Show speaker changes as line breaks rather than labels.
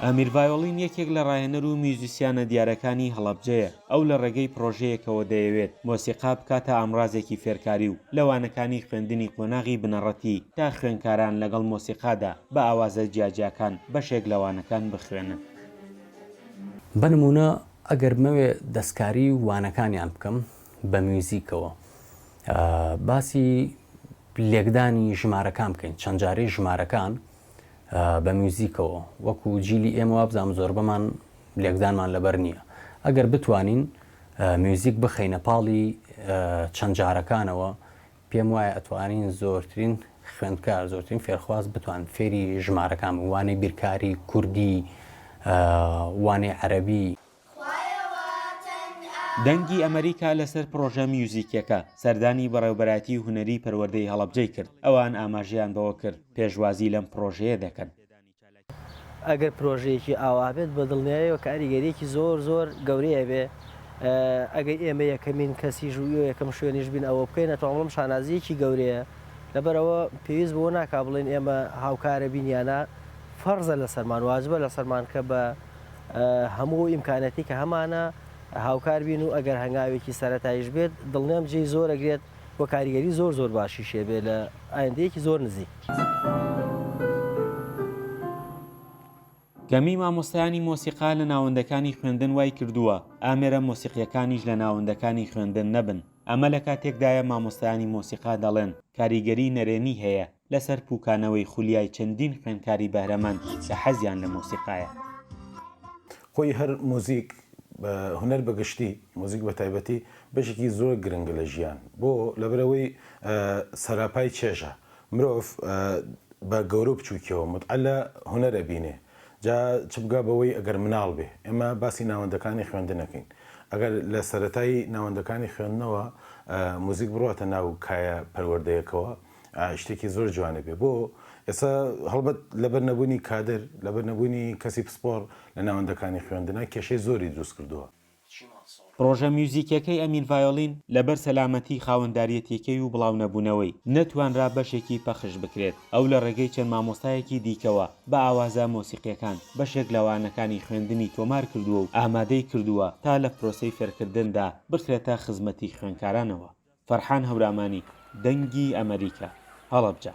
ئەمیر ڤایۆڵین یەکێک لە ڕاهێنەر و میوزیسیانە دیارەکانی هەڵەبجەیە، ئەو لە ڕێگەی پڕۆژەیەکەوە دەیەوێت مۆسیقا بکاتە ئامڕازێکی فێرکاری و لە وانەکانی خوێندنی قۆناغی بنەڕەتی تا خوێندکاران لەگەڵ مۆسیقادا بە ئاوازە جیاجیاکان بەشێک لە وانەکان بخوێنن.
بە نموونە ئەگەر بمەوێ دەستکاری وانەکانیان بکەم بە میوزیکەوە باسی لێکدانی ژمارەکان بکەین چەند جارەی ژمارەکان بە میوزیکەوە وەکو جیلی ئێمە وابزانم زۆربەمان لێکدانمان لەبەر نییە ئەگەر بتوانین میوزیک بخەینە پاڵی چەند جارەکانەوە پێم وایە ئەتوانین زۆرترین خوێندکار زۆرترین فێرخواز بتوان فێری ژمارەکان بن وانەی بیرکاری کوردی وانەی عەرەبی.
دەنگی ئەمەریکا لەسەر پڕۆژە میوزیکیەکە سەردانی بەڕێوبەرایەتی هونەری پەروەردەی هەڵەبجەی کرد، ئەوان ئاماژەیان بەوە کرد پێشوازی لەم پڕۆژەیە دەکەن.
ئەگەر پرۆژەیەکی ئاوا بێت بە دڵنیایەوە کاریگەریەکی زۆر زۆر گەورەی ئەبێ ئەگەر ئێمە یەکەمین کەسیش و یەکەم شوێنیش بین ئەوە بکەین ئەتوانم بڵێم شانازیەکی گەورەیە لەبەرئەوە پێویست بەوە ناکا بڵێین ئێمە هاوکارە بین یا نا فەرزە لەسەرمان واجبە لەسەرمان کە بە هەموو ئەو ئیمکانەتی کە هەمانە هاوکار بین و ئەگەر هەنگاوێکی سەرەتاییش بێت دڵنیام جێی زۆر ئەگرێت و کاریگەری زۆر زۆر باشیشی ئەبێ لە ئایندەیەکی زۆر نزیک.
کەمی مامۆستایانی مۆسیقا لە ناوەندەکانی خوێندن وای کردووە ئامێرە مۆسیقییەکانیش لە ناوەندەکانی خوێندن نەبن، ئەمە لە کاتێکدایە مامۆستایانی مۆسیقا دەڵێن کاریگەری نەرێنی هەیە لەسەر پوکانەوەی خولیای چەندین خوێندکاری بەهرەمەند کە حەزیان لە مۆسیقایە.
خۆی هەر موزیک، هونەر بە گشتی، موزیک بە تایبەتی بەشێکی زۆر گرنگە لە ژیان. بۆ؟ لەبەرئەوەی سەراپای چێژە. مرۆڤ بە گەورە و بچووکیەوە متعە لە هونەر ئەبینێ. جا چ بگا بەوەی ئەگەر مناڵ بێ. ئێمە باسی ناوەندەکانی خوێندن ئەکەین. ئەگەر لە سەرەتای ناوەندەکانی خوێندنەوە موزیک بڕواتە ناو کایە پەروەردەیەکەوە، شتێکی زۆر جوانە بێ بۆ ئێستا هەڵبەت لەبەر نەبوونی کادر لەبەر نەبوونی کەسی پسپۆڕ لە ناوەندەکانی خوێندنا کێشەی زۆری دروست کردووە.
پڕۆژە میوزیکیەکەی ئەمین ڤایۆلین لەبەر سەلامەتی خاوەنداریەتیەکەی و بڵاونەبوونەوەی، نەتوانرا بەشێکی پەخش بکرێت، ئەو لە ڕێگەی چەند مامۆستایەکی دیکەوە بە ئاوازە مۆسیقیەکان بەشێک لە وانەکانی خوێندنی تۆمار کردووە و ئامادەی کردووە تا لە پرۆسەی فێرکردندا بخرێتە خزمەتی خوێندکارانەوە. فەرحان هەورامانی، دەنگی ئەمەریکا، هەڵەبجە.